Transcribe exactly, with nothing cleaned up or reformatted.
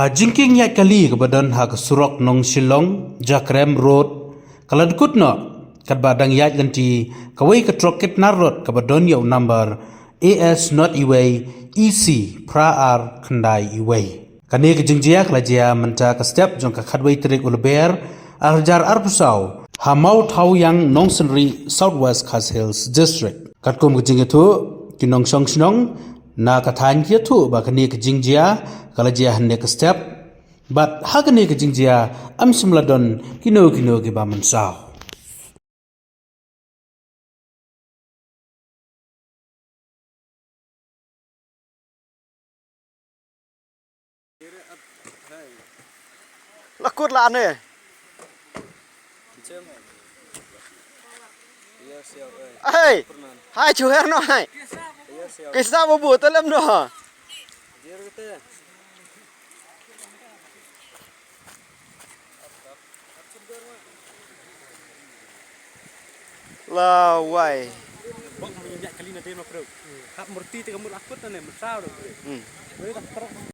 Jingkieng ïaid kali kaba don ha ka surok Nongshillong Jakrem Road ka la dkut noh katba dang ïaid lynti kawei ka trok kit nar rot kaba don ïa u number A S not iwei E C phra ar khyndai iwei. Kane ka jingjia ka la jia mynta ka step jong ka khatwei tarik u Lber ar hajar arphew saw ha Mawthawiang Nongsynrih, South West Khasi Hills District. Katkum ka jingïathuh, ki nongshong shnong na ka thaiñ ki ïathuh ba kane ka jingjia ka la jia hynne ka step bad ha kane ka jingjia ym shym la don kino kino kiba mynsaw. La kut la ne. Hey, hai chuher no hai. Kisa bu bu telem no. La wai. Bok mo yak kali na dema pro. Hap murti te kamul akut na ne mursaw. Hmm.